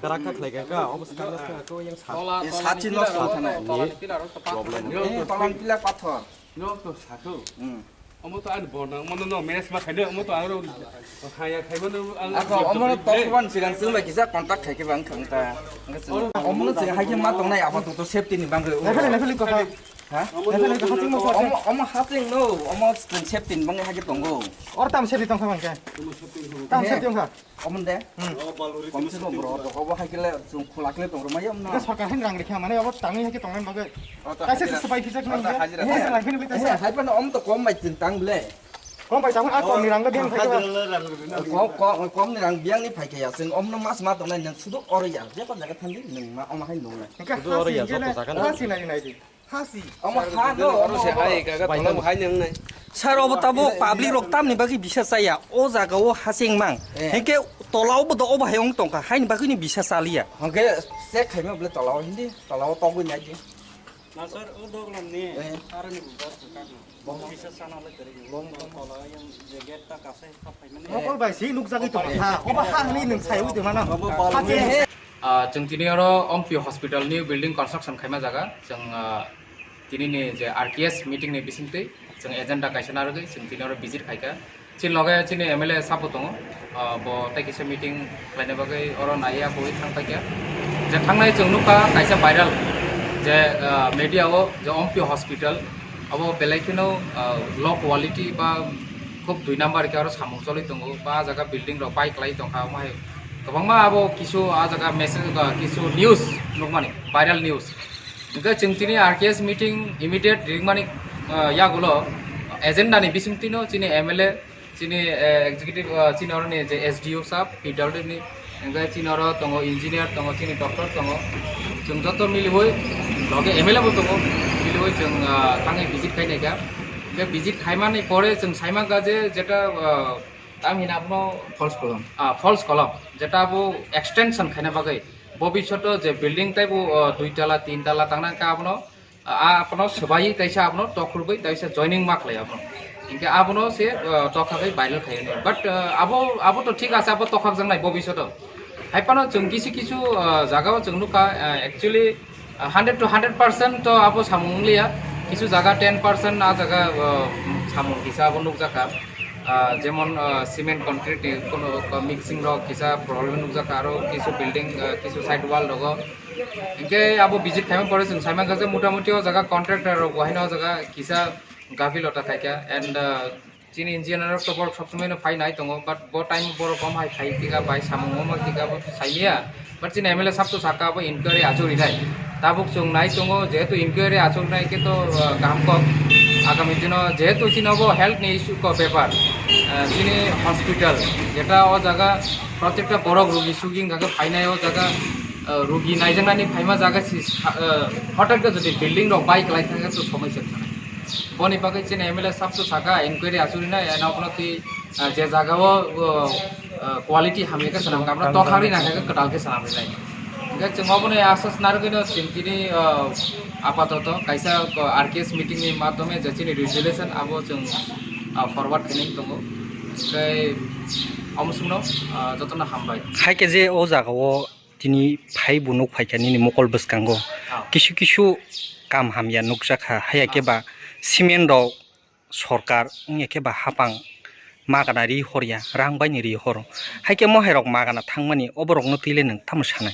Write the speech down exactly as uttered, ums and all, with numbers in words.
Karak kha khlai kha, obo swkang no swkang khe yang sa. Tola, eh, tola sati ni no pillar, sa thana. Tola ni pillar, tola ni pillar. Problem. Eh, tola ni pillar pathor. No to sako. Hmm. Omo to ani borna, omo no manage ma khaino, omo to aro haya khaimano ang. Ako, omo no tok ban sigan sung bai kisa contact khai ke bang khang ta. Omo no sing hai ke ma tongnai apa to, to safety ni bang. Level, level ko ha. Ha? Level ko ha sing mo ko. Omo, omo ha sing no, omo safety ni bang hai ke tongo. Or tam safety tong kha bang ke. Tam safety tong kha. Omo de? Hmm. Komse kom bro, to obo hai kele chung khula kele tong rwmai ya, omo no. Sorkar hin rang rikha mane obo tangwi hai khe tongnai bagwi. O to kaisa hajira. Se sepai pijak nang ya. Kaisa lai phini bita sa. Hai pano omo to kom bai chwng tang ble. Kom bai tang a kom ni rang le biang khai ba. Kom, kom, kom ni rang biang ni phai kaya chwng omo no mas ma tongnai nang sudu oro ya. Je kon jaga thandi nang ma omo hai nong nai. Sudu oro ya joto jaga na. Ha si nai nai di. Hasi. Omo ha no, omo se hai ga ga tongo hai nang nai. Sir, obo tabo public rok tamni bagwi bisa chaya. O jaga o hasing mang. Eh. Hengke tola obo do obo hai ong tongkha. Haini bagwi ni bisa chaliya. Hengke check khaima bole tola o hindi, tola o togwi nai di. Na sir, o doglam ni eh. Arani bubar tukak no. Bong bisa sana le kari. Bong tola yang je gate ta kase. Mokol bai si nukjagwi tongo ha. Obo ha hwnwi nwng sai ui tongma nang. Obo bal. Hati. Ah, chwng tini oro Ompi Hospital new building construction khaima jaga. Chwng, ah, tini ni je R K S meeting ni bisingtwi chwng agenda kaisa narwgwi chwng tini oro visit khaikha. Chini loge chini M L A sabo tongo. Ah, bo tei kisa meeting khlaina bagwi oro naiya koi thang paikha. Je thangnai chwng nukha kaisa viral je, ah, media o je Ompi Hospital abo belai kheno, ah, low quality ba khub dui number khe aro samung choli tongo, ba jaga building rok pai kwlai tongkha, omo hai kwbangma abo kisu ah jaga message, ah, kisu news nukmani, viral news. Hingke chwng tini R K S meeting immediate ringmani, ah, yagulo agenda ni bisingtwino chini M L A, chini, eh, executive, ah, chini oroni je S D O sab, P W D ni, hingke chini oro tongo engineer, tongo chini doctor tongo, chwng joto miliwi loge M L A bo tongo, miliwi chwng, ah, thangwi visit khainai kha. Hingke visit khaimani pore chwng saimankha je jeta, ah, tamo hino abono false column. Ah, false column, jeta abo extension khaina bagwi bobishoto je building taibo, ah, dui tala, tin tala tangna hingke abono, ah, abono swbaiwi kaisa abono tokrwgwi kaisa joining ma khlai abono. Hingke abono se, ah, tokha bai viral khaio. But, ah, abo, abo to thik ase, abo tokhakjaknai bobishoto. Hai phano chwng kisu kisu, ah, jagao chwng nukha, ah, actually, ah, hundred to hundred percent to abo samung wngliya. Kisu jaga ten percent a jaga, ah, samung kisa abo nukjakha. Ah, jemon, ah, cement concrete ni kono mixing rok kisa problem nukjakha, aro kisu building, ah, kisu side wall rogo. Hingke abo visit khaima pore chwng saimankha je motamuti o jaga contractor rok bo haino o jaga kisa gaphilota khaikha and, ah, chini engineer rok to borok sob somoi no phai nai tongo, but bo time borok bom hai phai tika bai samung omo tika bo saimaya, but chini M L A sab to saka abo inquiry achuk rinai. Tabuk chwng nai tongo, jehetu inquiry achuk rinai khe to, ah, kaham kok. Agami dino jehetu chini obo health ni issue ko bepar, ah, chini hospital jeta o jaga protekta borok rugi sugi hingkha khe phainai o jaga, ah, rugi naijaknani phaima jaga si, ah, hotel khe jodi building rok bai kwlai thangkhe to somoi se thanai. Boni bagwi chini M L A sab to saka inquiry achuk rinai, eno bono twi, ah, je jaga o, o, ah, quality hamya khe swnam kha, bono tokha ri nangkha khe kwtal khe swnam rinai. Hingkhe chwng obono asas narwgwino chwng tini, ah, apatoto kaisa, ah, R K S meeting ni madhyome je chini resolution abo chwng, ah, forward khainai tongo. Tei omo chwngno, ah, jotono hambai. Hai khe je o jaga o tini phai bo nuk phaikha nini mokol bwskango. Ah. Kisu kisu kam hamya nukjakha, haiya khe ba cement rok sorkar wngya khe ba hapang magana ri horya, rang baini ri horo. Hai khe mohai rok magana thangmani oborokno twi le nwng tamo sanai?